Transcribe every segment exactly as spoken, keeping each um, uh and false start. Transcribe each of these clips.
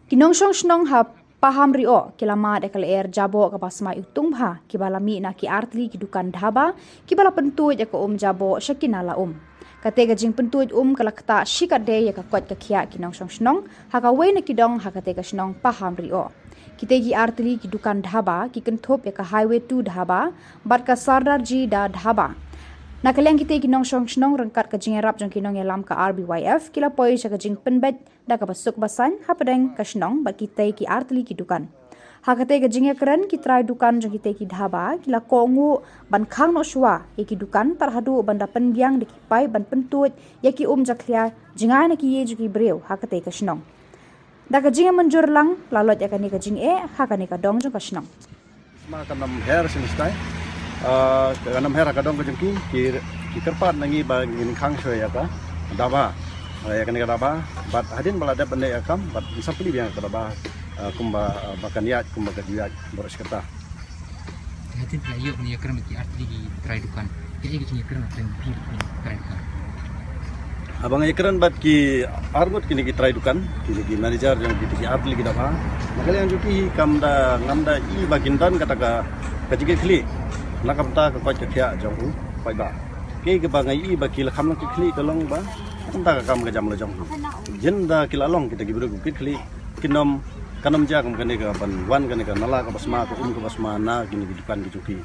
Ki nongshong shnong ha Pahamrioh ki la mad ïa ka lyer jaboh kaba smai utung bha kiba la mih na ki artylli ki dukan dhaba kiba la pyntuid ïa ka um jaboh sha ki nala um. Kata ka jingpyntuid um ka la ktah shikatdei ïa ka koit ka khiah ki nongshong shnong ha kawei na ki dong ha kata ka shnong Pahamrioh. Kita ki artylli ki dukan dhaba ki kynthup ïa ka Highway two dhaba bad ka Sardar Ji Da dhaba. Na ka liang kita ki nongshong shnong ryngkat ka jingïarap jong ki nongïalam ka R B Y F ki la poi sha ka jingpynbeit da kaba suk ba saiñ hapdeng ka shnong bad kita ki artylli ki dukan. Ha kata ka jingïakren ki trai dukan jong kita ki dhaba ki la kohnguh ban khang noh shuwa ïa ki dukan tad haduh ban da pynbiang da ki paip ban pyntuid ïa ki um jakhlia jngai na ki ïing jong ki briew ha kata ka shnong. Da ka jingmynjur lang la lait ïa kane ka jingeh ha kane ka dong jong ka shnong. Sma kan ym her shisha. Ah, kan ym her ka dong ka jong ki, ki, ki kyrpad na ngi ba ngin khang shuwa ïa ka dhaba. Ah, ïa kane ka dhaba bad hadien ba la dep ban leh ïa ka kam bad ngin sa plie biang ïa ka dhaba, ah, kumba, ah, ba kan ïaid kumba ka ju ïaid baroh shi katta. Hadien ba la ïoh ban ïakren bad ki artylli ki trai dukan, kaei ka jingïakren hapdeng phi bad ki trai dukan? Haba nga ïakren bad ki arngut kine ki trai dukan, kine ki manager jong kine ki artylli ki dhaba, na ka liang jong ki kam da, ngam da i ba kin don kata ka, ka jingkitkhlieh na ka bynta ka koit ka khiah jong u paidbah. Kaei kaba nga i ba ki la kham long kitkhlieh ka long ba na ka bynta ka kam ka jam la jong ki. Ynda ki la long kita ki briew ki kit khlieh, kin ym, kan ym jia kum kane ka ban wan kane ka nala kaba sma, ka um kaba sma na kine ki dukan ki jong ki.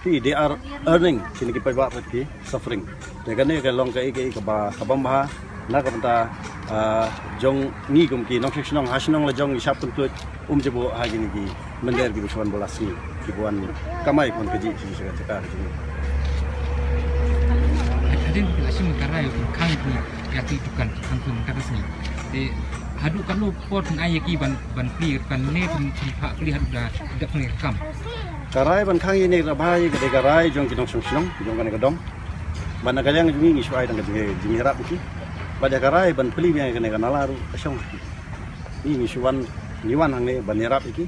Ki, they are earning, kine ki paidbah pat ki suffering. Te kane ka long kaei kaei kaba, kaba bha na ka bynta, ah, jong ngi kum ki nongshong shnong, ha shnong la jong ngi shah pyntuid um jaboh ha kine ki mynder kiba shu wan bha la sngi, kiba wan kamai, kiba wan kajih sha jaka jaka ka jong ngi. Hadien ba la shim ka rai ban khang ïa ki dukan ki khang mynta ka sngi, te haduh katno por phin ai ïa ki ban, ban plie ïa ka dukan ne phin, phin phah plie haduh da dep khang ïa ka kam? Ka rai ban khang ïa kane ka dhaba ka dei ka rai jong ki nongshong shnong jong kane ka dong. Bad na ka liang jong ngi ngi shu ai tang ka jing, jingïarap ïa ki. Bad ïa ka rai ban plie biang ïa kane ka nala ruh ka shong. Ngi, ngi shu wan, ngi wan hangne ban ïarap ïa ki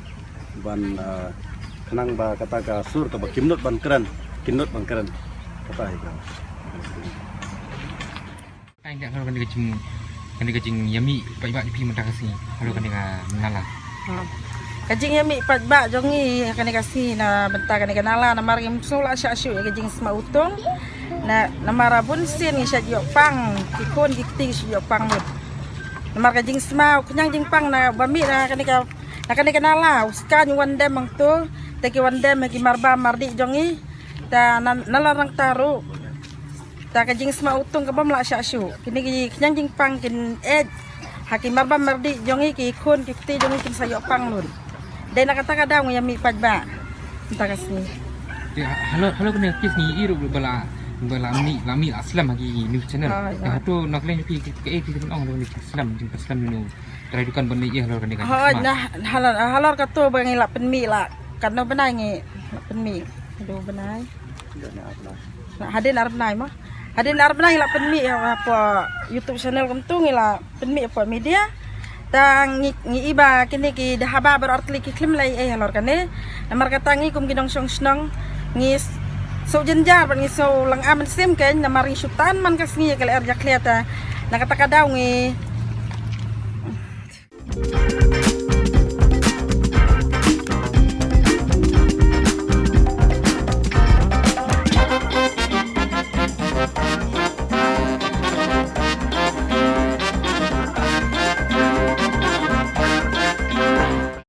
ban, ah, khnang ba kata ka sur kaba kim nud ban kren, kin nud ban kren. Kata hi ka. Ai, halor kane ka jing, kane ka jingïamih paidbah jong phi mynta ka sngi halor kane ka nala. Hmm. Ka jingïamih paidbah jong ngi kane ka sngi na bynta kane ka nala namar ngim sngew lah shah shuh ïa ka jingsma utung. Na, namar bun sien ngi shait ïoh pang, ki khun ki kti ki shait ïoh pang lut. Namar ka jingsma u khñiang jingpang na ba mih na kane ka, na kane ka nala, u skaiñ u wan dem hangto, te ki wan dem ha ki marbam mardih jong ngi. Ta na, nalor nangta ruh. Ta ka jingsma utung ka bym lah shah shuh. Kine ki khñiang jingpang kin eit ha ki marbam mardih jong ngi, ki khun ki kti jong ngi kin sa ïoh pang lut. Dei na kata ka daw ngi ïamih paidbah mynta ka sngi. Te ha-, halor, halor kane ka case ngi ïohi ruh ba la, ba la mih, la mih la slem ha ki news channel. Oh, ïa. Te hato na ka liang jong phi kaei phi ong halor kane ka slem, jingpynslem jong u trai dukan ban ïa halor kane ka. Hooid, sma. Nah, halor, halor kato ba ngi la pynmih la katno bnai ngi la pynmih. Katno bnai? Hadien ar bnai mo. Hadien ar bnai ngi la pynmih hapoh YouTube channel kumto, ngi la pynmih hapoh media. Ta ngi, ngi i ba kine ki dhaba baroh artylli ki khlem leh ei ei halor kane. Namar kata ngi kum ki nongshong shnong ngi s-, sngewsih jynjar bad ngi sngew lynga mynsiem kein namar ngi shu tan man ka sngi ïa ka lyer jakhlia ta. Na kata ka daw ngi